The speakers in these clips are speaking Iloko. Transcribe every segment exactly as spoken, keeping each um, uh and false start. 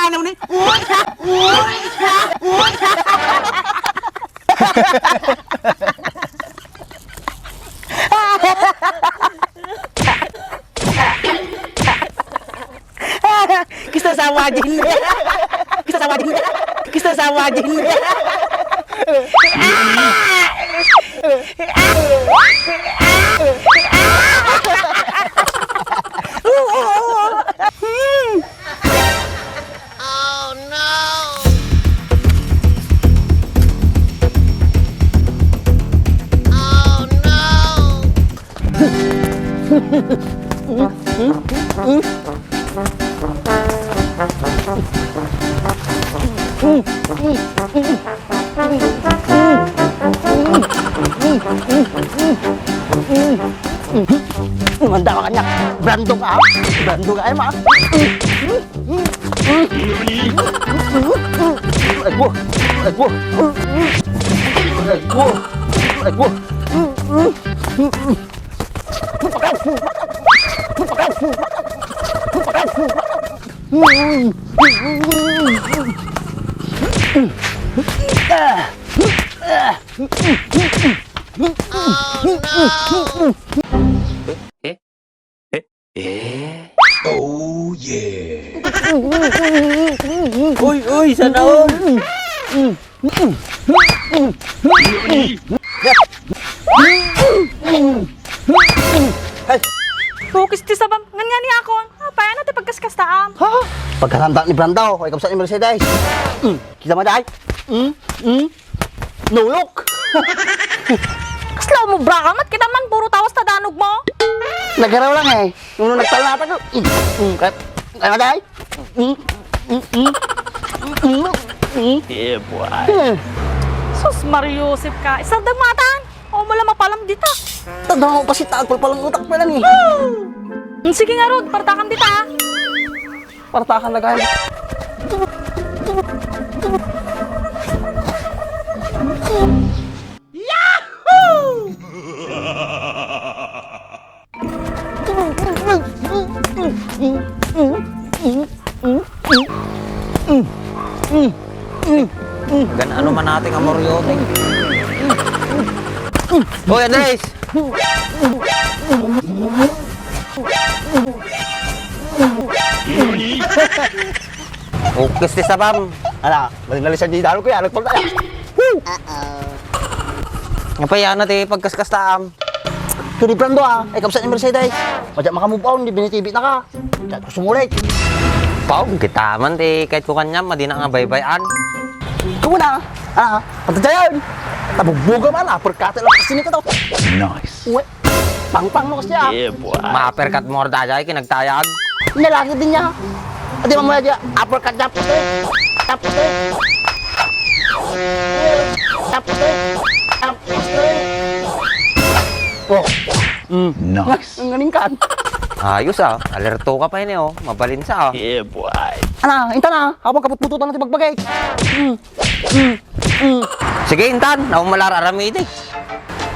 Ano ni? Uy! Uy! Uy! Gusto sa wajin. Gusto sa wajin. Gusto sa wajin. Oh no! Oh no! Manda ka kanya. Brando ka. Brando ka, Emma. Ago. Ago. Ago. Ago. Eh? Eh? Eh? Oh, yeah. Uy, uy, sana all. Ay. Bukis ti sabam. Ngan nga ni akon. Apay, ano ti pagkaskastaam? Ha? Pagkaranta ni Brando, ay kabsat ni Mercedes. Mm, kita mo, day? Mm, mm. Nulok. Kasla mo, bra ka? Mat kita man, puro tawas ta danog mo. Nagaraw lang eh. Nung nagtalnata ko. Mm, mm, kat-, ano, day? Mm, mm, mm. Mm, mm. Yeah, boy. Hmm. Sus, Mario Joseph ka. Isardeng matan. O, mala mapalam dita. Tanda mo pa si Tagpal palang utak pala ni. Hmm, sige nga, Rod. Partakan dita, ah. Partakan na, guys. Yahoo! Gan-ano man natin ang moryote. Hoy, Andres! Ukis ti sabam. Ala, balik na lisan di dalo ko yan. Nagpagdala. Uh-oh. Nga pa yan, ati pagkaskastaam. Ito ni Brando, ah. Ay, kabsat ni Mercedes. Madya makamove on, di binitibit na ka. Diyan ko sumulit. Paong kita man, ti kahit ko kanyam, madi na nga baybayan. Ikaw na, ah, pagtatayan. Tabugbuga man, ah, perkate lang kasi ni ka to. Nice. Uwe, pangpang no kasi, ah. Yeah, boy. Maperkat mo, Ardaya, ay kinagtayag. Nalaki din niya. Adi mo muna diya, uppercut niya, puste. Tapos, eh. Tapos, eh. Tapos, eh. Oh. Mm. Nice. Ang galing ka. Ayos, ah. Alerto ka pa ini, oh. Mabalinsa, ah. Yeah, boy. Ana, inta na. Habang kaputpututan natin pagbagay. Mm. Mm. Mm. Sige, intan. Ako malara aramidi.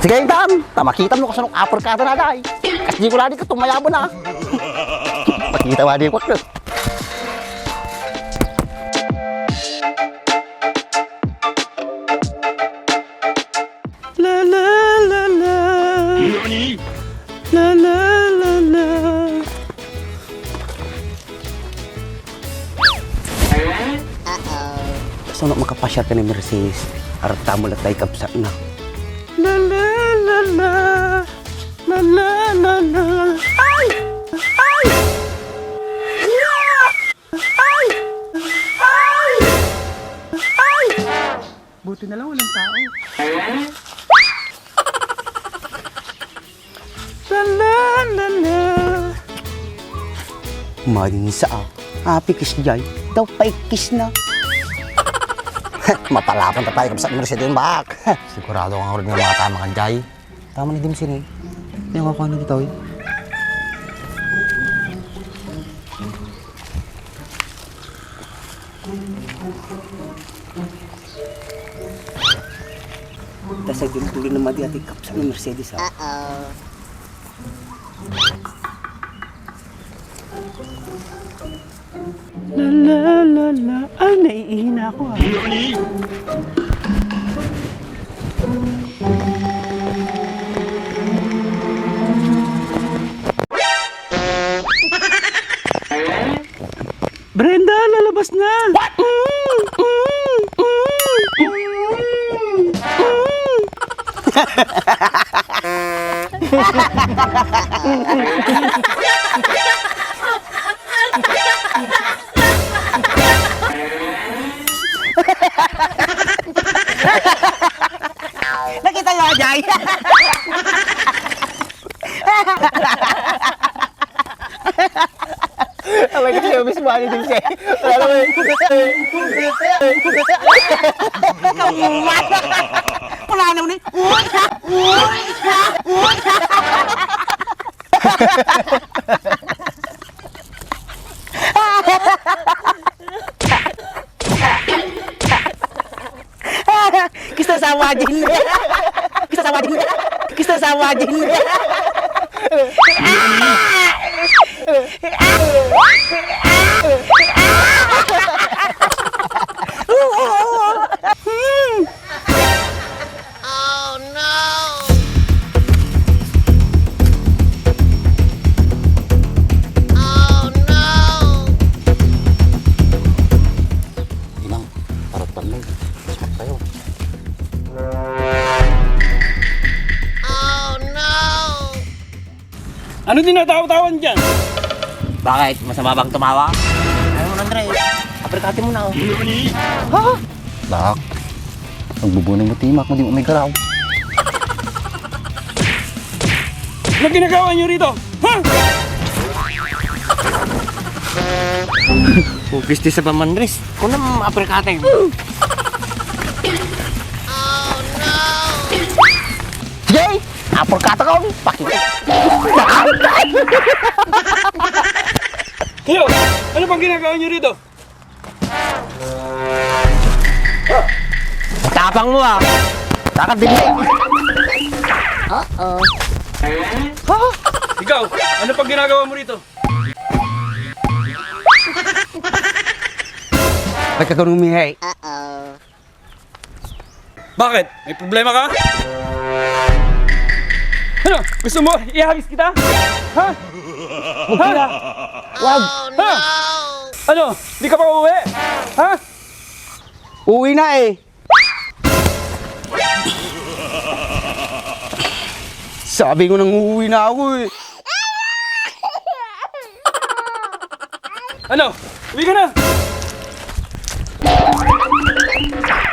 Sige, intan. Tamakitan mo kasunok uppercut na, day. Kasi di ko lagi ka tumayabo na. Makita ba di ko? La, la, la, la. La, la, la, la. Kasano makapasiar ken ni Mercedes? Arta mo la tay kabsat na. La, la, la, la. La, la, la, la. Ay! Ay! Ay! Ay! Ay! Buti na lang walang tao. La, la, la, la. Malinsa, ah. Happy kiss jay. Daw pay kiss na. Mapalapan ta tayo, kabsat ni Mercedes yung bahak. Sigurado ka nga ulit nga mga tama ka, jay. Tama ni Dimsing, eh. Yung ako, ano dito, eh? Dasay din tuloy na madi ati kabsat ni Mercedes, ha? Uh-oh. La, la, la, Na, ah, naiihi na ako, ah. Brenda, lalabas na! What? Mm, mm, mm, mm, mm. Nakita niyo, Jay? Alam ko siya mismo, ano din siya. Wala naman. Wala naman eh. Uy! Uy! Uy! Gusto sa wajin. Gusto sa wajin. Gusto sa wajin. Oh no! Oh no! Inang, parang panay. Smack tayo. Oh no! Ano tinatawa-tawa dyan? Bakit? Masama bang tumawa? Ayaw mo, Andre. Aprikate mo na, oh. Ha? Bak, nagbubunay mo timak mo, di mo may garaw. Ano ginagawa niyo rito? Ha? Upis ti sa pamandres. Kunam aprikate. Sige! Aprikate ko! Paki- Kayo! Ano pang ginagawa niyo rito? Tapang mo, ah! Takad din. Uh-oh. Ha? Ikaw, ano pang ginagawa mo rito? Ba't ka gumihay? Uh-oh. Bakit? May problema ka? Ano? Gusto mo ihagis kita? Ha? Huwag ka na. Huwag. Ha? Ano? Di ka pa uuwi? Ha? Uwi na eh. Sabi ko nang uuwi na ako eh. Ano? Uwi ka na?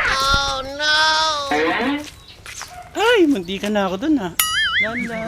Oh no! Ay, munti ka na ako dun, ah. Lala.